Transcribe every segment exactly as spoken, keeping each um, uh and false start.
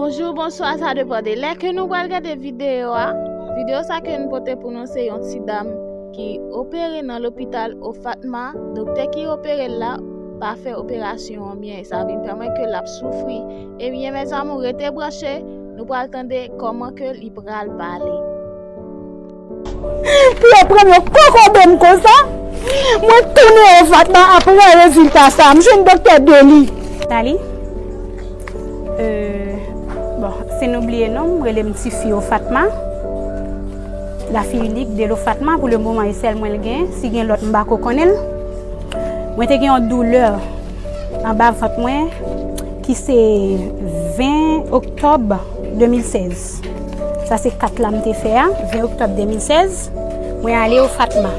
Bonjou, bonswa, sa depann de lè ke nou pral gade videyo a. Videyo sa ke nou pote pou nou se yon ti dam ki opere nan lopital Ofatma. Doktè ki opere l la pa fè operasyon an byen, e sa vin pèmèt ke l ap soufri. Ebyen, mes amours, rete branche, nou pral tande kòman ke li pral pale. Pou yo pran yon kokobe m konsa, mwen tounen Ofatma apre rezilta sa, m jwenn doktè Deli. Tali, euh, bon, si nou bliye non, m rele m Tifi Ofatma. La fille unique de l'Ofatma, pou le moman e sèl mwen l gen, si gen lòt m pa ko konnen l. Mwen te gen yon doulè anba vant mwen ki se ven oktòb de mil sèz. Sa se kat la m te fè a, ven oktòb de mil sèz, mwen ale Ofatma.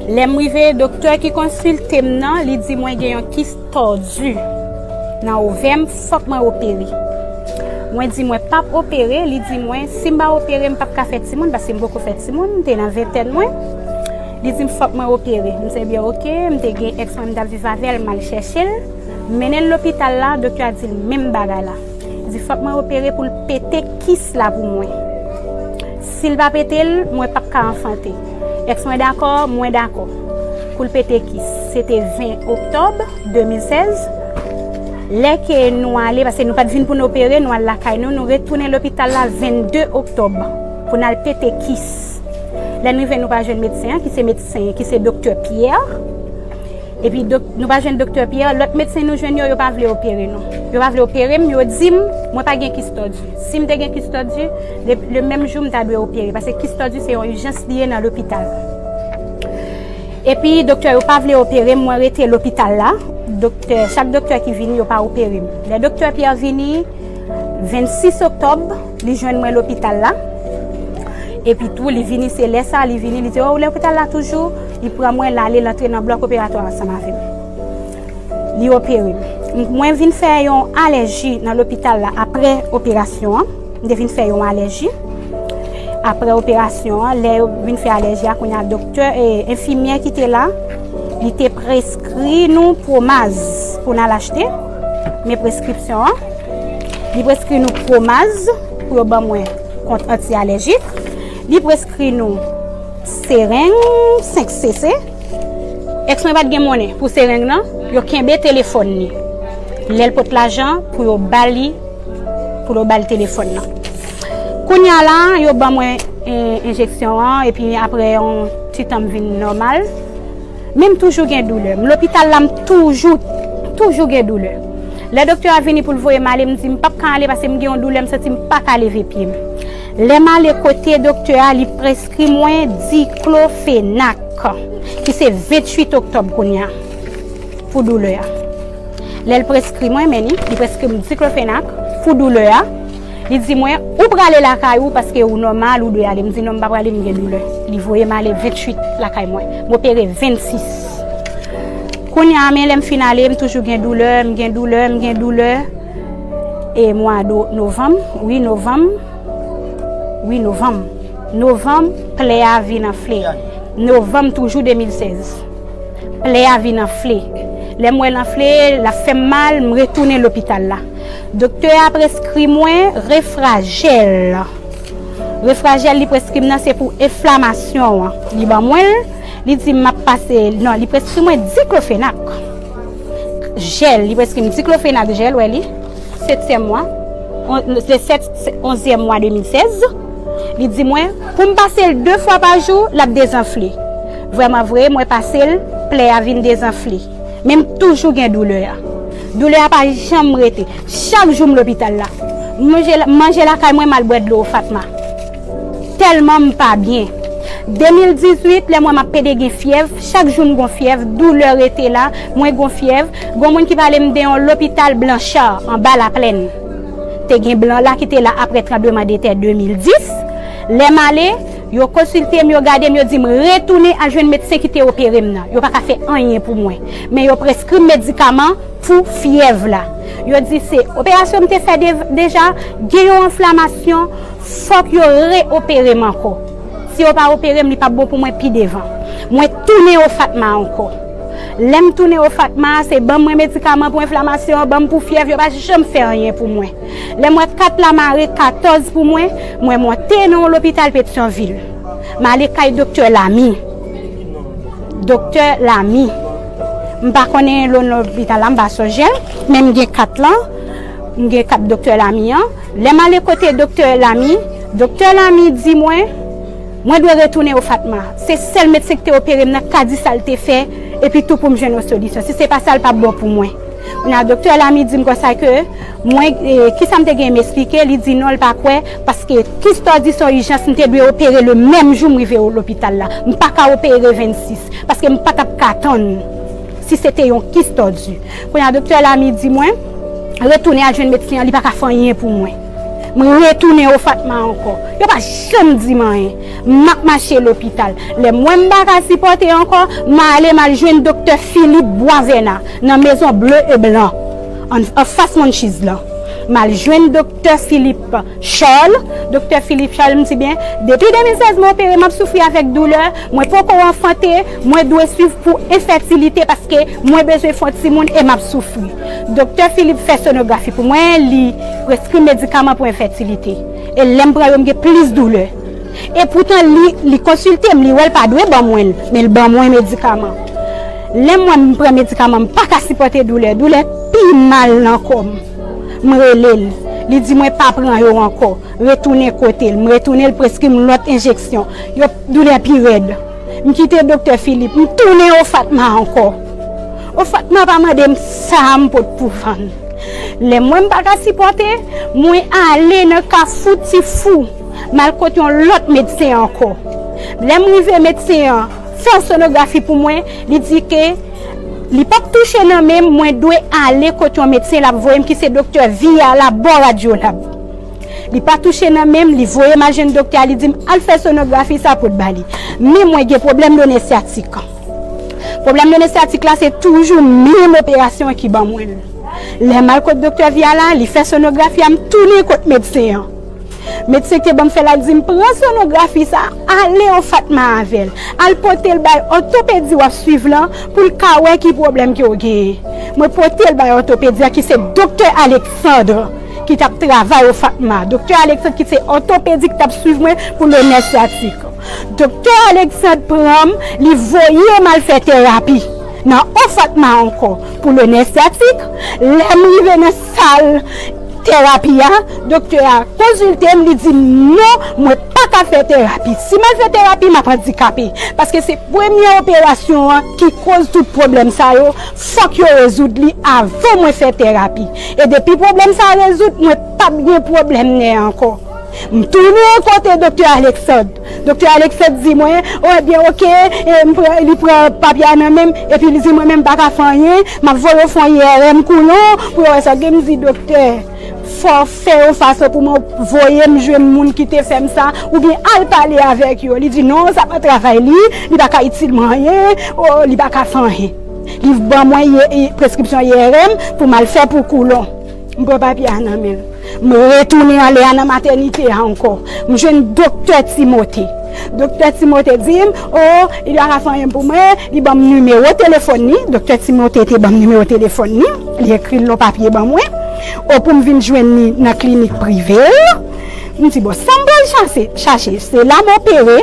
Lè m rive, doktè ki konsilte m nan, li di mwen gen yon kis tòdi nan ovè m, fòk mwen opere. Mwen di mwen p ap opere, li di mwen si m pa opere, m p ap ka fè timoun, paske m poko fè timoun, m te nan ventèn mwen. Li di m fòk mwen opere. M se byen oke, m te gen èks mwen, m t ap viv avè l, m al chèche l. M mennen l lopital la, doktè a di l menm bagay la. Li di fòk mwen opere pou l pete kis la pou mwen. Si l pa pete l, mwen p ap ka anfante. Èks mwen dakò, mwen dakò. Pou l pete kis. Se te ven oktòb de mil sèz. Lè ke nou ale, paske nou pa t vin pou n opere, nou al lakay nou, nou retounen lopital la vennde oktòb pou n al pete kis. Lè n rive, nou pa jwenn medsen an, ki se medsen, ki se doktè Pierre. Epi dok-, nou pa jwenn doktè Pierre, lòt medsen nou jwenn yo, yo pa vle opere nou. Yo pa vle opere m, yo di m, mwen pa gen kis tòdi. Si m te gen kis tòdi, le, le menm jou m ta dwe opere, paske kis tòdi se yon ijans li ye nan lopital. Epi doktè yo pa vle opere m, mwen rete lopital la. Doktè, chak doktè ki vini, yo pa opere m. Lè doktè Pierre vini, vennsis oktòb, li jwenn mwen lopital la. Epi tou, li vini, se lè sa, li vini, li di, "O, ou lopital la toujou?" Li pran mwen, l ale, l antre nan blòk operatwa ansanm avè m. Li opere m. Mwen vin fè yon alèji nan lopital la apre operasyon an. M te vin fè yon alèji. Apre operasyon an, lè yo vin fè alèji a, kounye a doktè e enfimyè ki te la, li te preskri nou pwomaz pou n al achte. Men preskripsyon an, li preskri nou pwomaz pou yo ban mwen kont anti-alèjik. Li preskri nou sereng senk C C. Èks mwen pa t gen monnen pou sereng nan, yo kenbe telefòn li. Lè l pot lajan pou yo ba li, pou yo ba l telefòn nan. Kounye a la, yo ban mwen, eh, enjeksyon an, epi apre yon ti tan m vin nòmal. Men m toujou gen doulè. M lopital la, m toujou, toujou gen doulè. Lè doktè a vini pou l voye m ale, m di m p ap ka ale paske m gen yon doulè, m santi m pa ka leve pye m. Lè m ale kote doktè a, li preskri mwen diklofenak, ki se venntuit oktòb kounye a, pou doulè a. Lè l preskri mwen, men li, li preskri m diklofenak pou doulè a. Li di mwen, "Ou prale lakay ou paske ou nòmal, ou dwe ale." M di, "Non, m pa prale, m gen doulè." Li voye m ale venntuit lakay mwen. M opere vennsis. Kounye a, men lè m fin ale, m toujou gen doulè, m gen doulè, m gen doulè. E mwa do-, novanm, wi, novanm, wi, novanm. Novanm, plè a vin anfle. Novanm toujou de mil sèz. Plè a vin anfle. Lè m wè l anfle, l ap fè m mal, m retounen lopital la. Doktè a preskri mwen refrajèl. Refrajèl li preskri m nan se pou enflamasyon an. Li ban mwen l, li di m ap pase, non, li preskri mwen diklofenak. Jèl, li preskri m diklofenak jèl, wè li. Setyèm mwa, on-, le sèt, onzyèm mwa de mil sèz. Li di mwen, pou m pase l de fwa pa jou, l ap dezanfle. Vrèman vre, mwen pase l, plè a vin dezanfle. Men m toujou gen doulè a. Doulè a pa janm rete. Chak jou m lopital la. M manje, manje lakay mwen, m al bwè dlo Fatma. Tèlman m pa byen. De mil dizuit, lè mwen m ap pede gen fyèv, chak jou m gon fyèv, doulè rete la, mwen gon fyèv. Gon moun ki pale m de yon lopital Blanchard, anba Laplèn. Te gen blan la ki te la apre tranbleman de tè de mil dis. Lè m ale, yo konsilte m, yo gade m, yo di m retounen al jwenn medsen ki te opere m nan. Yo pa ka fè anyen pou mwen. Men yo preskri m medikaman pou fyèv la. Yo di se operasyon m te fè de-, deja, gen yon enflamasyon, fòk yo re-opere m ankò. Si yo pa opere m, li p ap bon pou mwen pi devan. Mwen tounen Ofatma ankò. Lè m tounen Ofatma, se ban mwen medikaman pou enflamasyon, ban m pou fyèv, yo pa janm fè anyen pou mwen. Lè m wè kat la mare katòz pou mwen, mwen monte nan yon lopital Petyonvil. M ale kay doktè Lami. Doktè Lami. M pa konnen non lopital la, m pa sonje l, men m gen kat lan. M gen kat doktè Lami an. Lè m ale kote doktè Lami, doktè Lami di mwen, mwen dwe retounen Ofatma. Se sèl medsen ki te opere m nan ka di sa l te fè, epi tou pou m jwenn yon solisyon. Si se pa sa, l p ap bon pou mwen. Kounye a, doktè Lami di m konsa ke mwen, e, kisa m te gen m esplike, li di non, l pa kwè, paske kis tòdi se yon ijans, m te dwe opere le menm jou m rive lopital la. M pa ka opere vennsis, paske m pa t ap ka tann si se te yon kis tòdi. Kounye a, doktè Lami di mwen, retounen al jwenn medsen an, li pa ka fè anyen pou mwen. M retounen Ofatma ankò. Yo pa janm di m anyen. M ap mache lopital. Lè m wè m pa ka sipòte ankò, m ale m al jwenn doktè Philippe Boisvena nan Maison Bleu et Blanc, an, anfas Munchies lan. M al jwenn doktè Philippe Charles. Doktè Philippe Charles, m di byen, depi de mil sèz mwen opere, m ap soufri avèk doulè, mwen poko anfante, mwen dwe swiv pou enfètilite paske mwen bezwen fè yon timoun e m ap soufri. Doktè Philippe fè sonografi pou mwen, li preskri medikaman pou enfètilite. E lè m pran yo, m gen plis doulè. E poutan, li, li konsilte m, li wè l pa dwe ban mwen l, men l ban mwen medikaman. Lè m wè m pran medikaman, m pa ka sipòte doulè, doulè pi mal nan kò m. M rele l. Li di mwen pa pran yo ankò. Retounen kote l. M retounen, l preskri m lòt enjeksyon. Yo, doulè pi rèd. M kite doktè Philippe. M tounen Ofatma ankò. Ofatma pa mande m sa m pot pou vann. Lè m wè m pa ka sipòte, mwen ale nan Kafou Tifou. M al kot yon lòt medsen ankò. Lè m rive, medsen an fè yon sonografi pou mwen, li di ke li p ap touche nan men m, mwen dwe ale kot yon medsen l ap voye m ki se doktè Viala bò Radyolab. Li pa touche nan men m, li voye m al jwenn doktè a, li di m al fè sonografi sa pou l ba li. Men mwen gen pwoblèm donnen syatik. Pwoblèm donnen syatik la, se toujou menm operasyon an ki ban mwen l. Lè m al kot doktè Viala, li fè sonografi a, m tounen kot medsen an. Medsen ki te ban m fè l la, l di m pran sonografi sa, ale Ofatma avè l. Al pote l bay òtopedi w ap swiv lan pou l ka wè ki pwoblèm ke w genyen. Mwen pote l bay òtopedi a ki se doktè Alexandre ki t ap travay Ofatma. Doktè Alexandre ki se òtopedi ki t ap swiv mwen pou lonè syatik. Doktè Alexandre pran m, li voye m al fè terapi nan Ofatma ankò pou lonè syatik. Lè m rive nan sal terapi a, doktè a konsilte m, li di m non, mwen pa ka fè terapi. Si m al fè terapi, m ap andikape. Paske se premye operasyon an ki koz tout pwoblèm sa yo. Fòk yo rezoud li avan mwen fè terapi. E depi pwoblèm sa a rezoud, mwen p ap gen pwoblèm nè ankò. M tounen kote doktè Alexandre. Doktè Alexandre di mwen, o, ebyen, oke, e m pran, li pran papye a nan men m, epi li di mwen menm m pa ka fè anyen, m ap voye w fè yon I R M koulon pou yo wè sa gen. M di, doktè, fò w fè yon fason pou mwen voye m jwenn moun ki te fè m sa, oubyen al pale avèk yo. Li di, non, sa pa travay li, li pa ka itil mwen anyen, o, li pa ka fè anyen. Li ban mwen ye, ye, preskripsyon I R M pou m al fè pou koulon. M pran papye a nan men l. M retounen anlè a nan matènite a ankò. M jwenn doktè Timote. Doktè Timote di m, o, li pa ka fè anyen pou mwen, li ban m nimewo telefòn li. Doktè Timote te ban m nimewo telefòn li. Li ekri l nan papye ban mwen. O, pou m vin jwenn li nan klinik prive l. M di, bon, sa m pral chache, chache, se la m opere.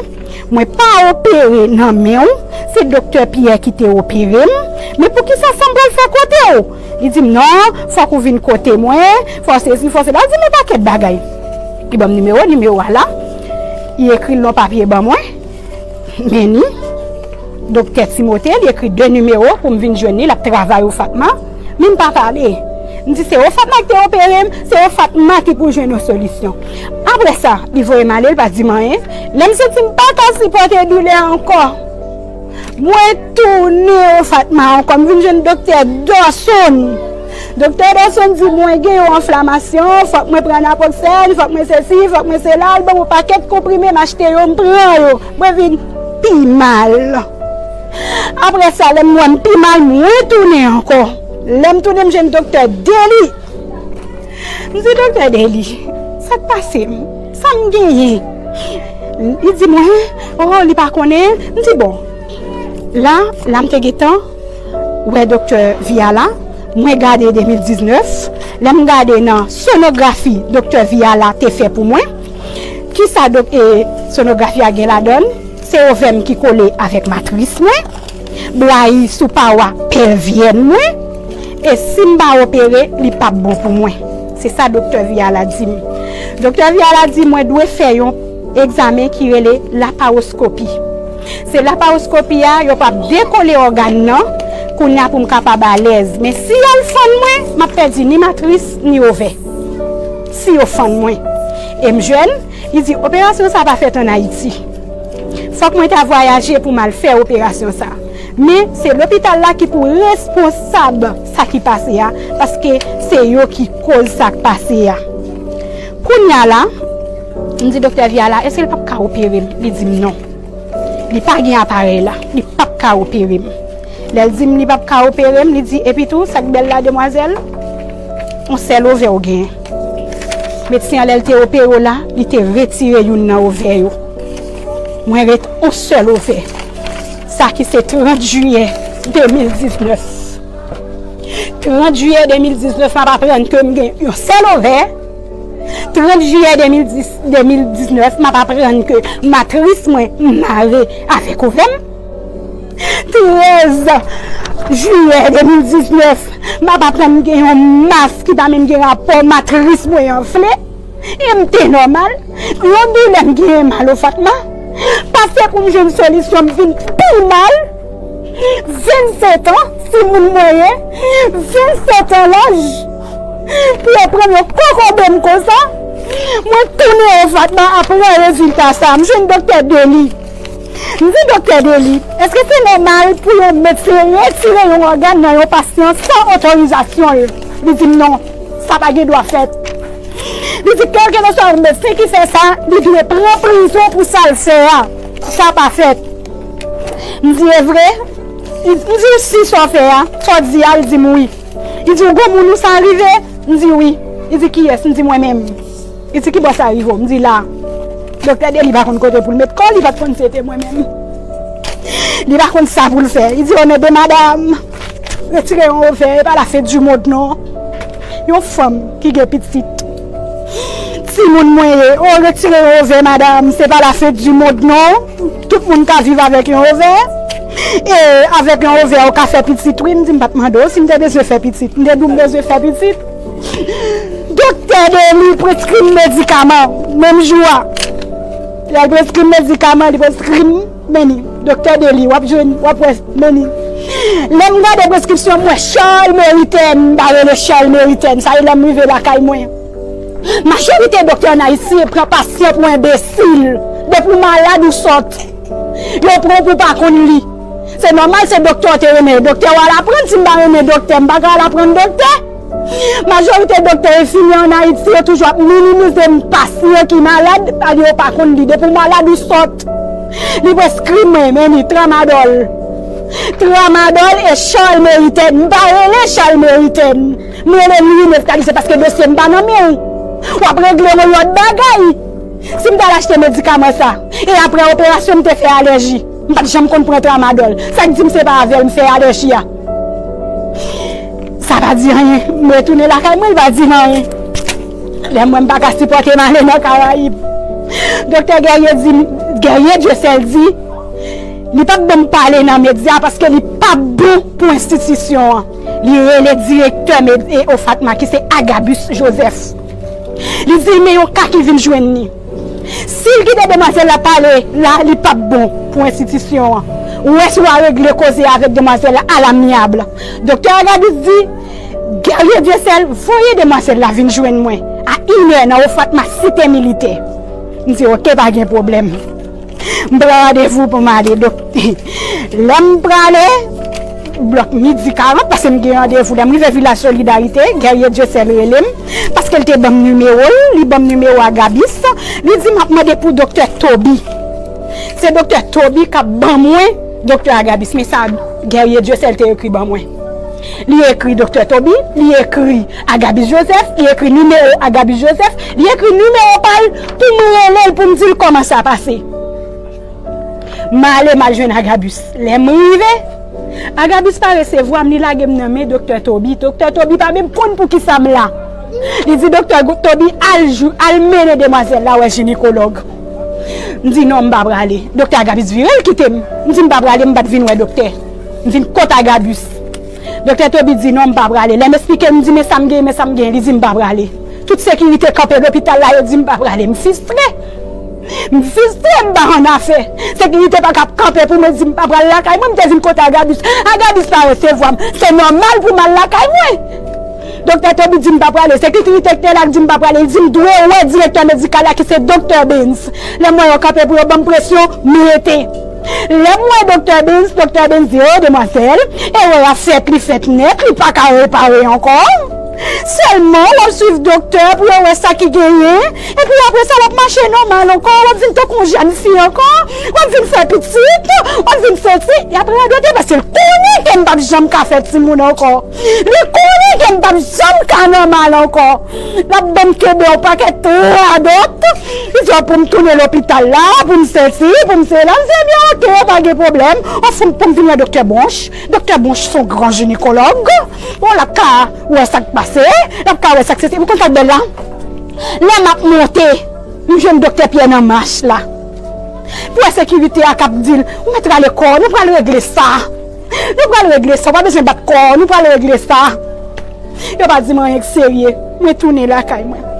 Mwen pa opere nan men w, se doktè Pierre ki te opere m. Men poukisa sa m pral fè kote w? Li di m, non, fòk ou vin kote mwen, fò sesi, fò sela. Li di m yon pakèt bagay. Li ban m nimewo, nimewo a la. Li ekri l nan papye ban mwen. Men ni, doktè Timote, li ekri de nimewo pou m vin jwenn li, l ap travay Ofatma. Men m pa pale. M di se Ofatma ki te opere m, se Ofatma ki pou jwenn yon solisyon. Apre sa, li voye m ale, li pa di m anyen. Lè m santi m pa ka sipòte doulè a ankò, mwen tounen Ofatma ankò, m vin jwenn doktè Dawson. Doktè Dawson di mwen gen yon anflamasyon, fòk mwen pran naproxèn, fòk mwen sesi, fòk mwen sela, l ban mwen pakèt konprime, m achte yo, m pran yo, mwen vin pi mal. Apre sa, lè m wè m pi mal, mwen tounen ankò. Lè m tounen, m jwenn doktè Deli. M di, doktè Deli, sa k pase m? Sa m genyen? Li di mwen, o, li pa konnen. M di, bon, la, la m te gentan wè doktè Viala, mwen gade de mil diznèf, lè m gade nan sonografi doktè Viala te fè pou mwen, kisa dok, e, sonografi a gen ladan l? Se ovè m ki kole avèk matris mwen, blayi sou pawa pelvyèn mwen, e si m pa opere, li p ap bon pou mwen. Se sa doktè Viala di m. Doktè Viala di mwen dwe fè yon egzamen ki rele lapawoskopi. Se lapawoskopi a, yo p ap dekole ògàn nan, kounye a pou m kapab alèz. Men si y al fann mwen, m ap pèdi ni matris, ni ovè. Si yo fann mwen. E m jèn, li di, operasyon sa pa fèt ann Ayiti. Fòk mwen ta vwayaje pou m al fè operasyon sa. Men, se lopital la ki pou responsab sa ki pase a, paske se yo ki koz sa k pase a. Kounye a la, m di doktè Viala, èske l p ap ka opere m? Li di m non. Li pa gen aparèy la, li p ap ka opere m. Lè l di m li p ap ka opere m, li di, epi tou, sa k bèl la, demwazèl, yon sèl ovè w genyen. Medsen an, lè l te opere w la, li te retire youn nan ovè yo. Mwen ret yon sèl ovè. Sa ki se trant jiyè de mil diznèf. Trant jiyè de mil diznèf, m ap aprann ke m gen yon sèl ovè. Trant jiyè de mil dis, de mil diznèf, m ap aprann ke matris mwen mare avèk ovè m. Trèz jiyè de mil diznèf, m ap aprann m gen yon mas ki pa menm gen rapò, matris mwen anfle. E m te nòmal. Yon doulè m genyen mal o Fatma. Pase pou m jwenn solisyon, m vin pi mal. Vennsentan, timoun mwen ye. Vennsentan laj. Pou yo pran yo kokobe m konsa. Mwen tounen o Fatma apre rezilta sa. M jwenn doktè Deli. M di doktè Deli, èske se nòmal pou yon medsen retire yon ògàn nan yon pasyan san otorizasyon l? Li di m non, sa pa gen dwa fèt. Li di kèlkeswa medsen ki fè sa, li dwe pran prizon pou sa l fè a. Sa pa fèt. M di e vre? M di w si sa w fè a, sa w di a? Li di m wi. Li di w gon moun ou sa rive? M di wi. Li di kiyès? M di mwen menm. Li di ki bò sa rive w? M di la. Doktè Deli pa konn kote pou l met kò l, li pa t konn se te mwen menm. Li pa konn sa pou l fè. Li di o non de madanm, retire yon ovè, e pa la fin du monde non. Yon fanm ki gen pitit. Timoun mwen ye, o retire yon ovè madanm, se pa la fin du monde non. Tout moun ka viv avèk yon ovè. E avèk yon ovè ou ka fè pitit wi, m di m pa t mande w si m te bezwen fè pitit. M te di w m bezwen fè pitit. Doktè Deli preskri m medikaman menm jou a. Lè l preskri m medikaman, li preskri m meni. Doktè Deli, w ap jwenn, w ap wè meni. Lè m gade preskripsyon m wè Charles Meritain, m pa rele Charles Meritain, sa e lè m rive lakay mwen. Majorite doktè ann Ayiti pran pasyan pou enbesil. Depi w malad ou sòt. Yo pran w pou w pa konn li. Se nòmal, se doktè w te renmen. Doktè w al aprann, si m pa renmen doktè, m pa ka al aprann doktè. Majorite doktè enfimyè ann Ayiti, yo toujou ap minimize m pasyan ki malad, pa di yo pa konn li. Depi w malad, ou sòt. Li preskri mwen, men li, tramadol. Tramadol e Charles Meritain. M pa rele Charles Meritain. M rele Louis Neftalou, se paske dosye m pa nan men w. W ap regle yon lòt bagay. Si m t al achte medikaman sa, e apre operasyon m te fè alèji, m pa t janm konn pran tramadol. Sa k di m se pa avè l m fè alèji a? Sa pa di anyen. M retounen lakay mwen, li pa di m anyen. Lè m wè m pa ka sipòte m ale nan Karayib. Doktè Guerrier di m, Guerrier Dieuseul di, li p ap ban m pale nan medya paske li p ap bon pou enstitisyon an. Li rele direktè med-, e, OFATMA ki se Agabus Joseph. Li di l men yon ka ki vin jwenn li. Si l kite demwazèl la pale la, li p ap bon pou enstitisyon an. Ou wè si w a regle koze avèk demwazèl la alamyab. Doktè Agabus di, Guerrier Dieuseul, voye demwazèl la vin jwenn mwen a inè nan OFATMA Site Militè. M di, oke, pa gen pwoblèm. M pran randevou pou m ale dok-, lè m prale, blòk midi karant, paske m gen randevou. Lè m rive Vilaj Solidarite, Guerrier Dieuseul rele m, paske l te ban m nimewo l, li ban m nimewo Agabus, li di m ap mande pou doktè Toby. Se doktè Toby k ap ban mwen doktè Agabus, men sa Guerrier Dieuseul te ekri ban mwen. Li ekri doktè Toby, li ekri Agabus Joseph, li ekri nimewo Agabus Joseph, li ekri nimewo pa l pou m rele l, pou m di l kòman sa pase. M ale, m al jwenn Agabus. Lè m rive, Agabus pa resevwa m, li lage m nan men doktè Toby. Doktè Toby pa menm konn poukisa m la. Li di doktè Toby al jou, al mennen demwazèl la wè jinekològ. M di non, m pa prale. Doktè Agabus vire, l kite m. M di m pa prale, m pa t vin wè doktè. M vin kot Agabus. Doktè Toby di non, m pa prale. Lè m esplike l, m di men sa m gen, men sa m gen, li di m pa prale. Tout sekirite kanpe lopital la, yo di m pa prale. M fistre. M fistre, m pa annafè. Sekirite pa ka ap kanpe pou mwen di m pa pral lakay mwen, m te vin kote Agabus. Agabis pa resevwa m. Se nòmal pou m al lakay mwen. Doktè Toby di m pa prale. Sekirite ki te la k di m pa prale. Li di m dwe wè direktè medikal la ki se Doktè Benz. Lè m wè yo kanpe pou yo ban m presyon, m rete. Lè m wè Doktè Benz, Doktè Benz di, o, demwazèl, erè a fèt, li fèt nèt, li pa ka repare ankò. Sèlman, w ap swiv doktè pou yo wè sa ki genyen, epi apre sa, w ap mache nòmal ankò, w ap vin tankou yon jèn fi ankò, w ap vin fè pitit, w ap vin soti, e apre radote, paske l konnen ke m p ap janm ka fè timoun ankò. Li konnen ke m p ap janm ka nòmal ankò. L ap ban m kenbe yon pakèt radòt, li di pou m tounen lopital la, pou m sesi, pou m sela. M di, ebyen, oke, pa gen pwoblèm. Anfen, pou m vin wè doktè Bronch. Doktè Bronch se yon gran jinekològ. Bon, l ap ka wè sa k pase, l ap ka wè sa k sesi. Ou konn sa k bèl la? Lè m ap monte, m jwenn doktè Pyè nan mach la. Pou wè sekirite a k ap di l, ou mèt rale kò w, nou pral regle sa. Nou pral regle sa, ou pa bezwen bat kò w, nou pral regle sa. Yo pa di m anyen k serye, mwen tounen lakay mwen.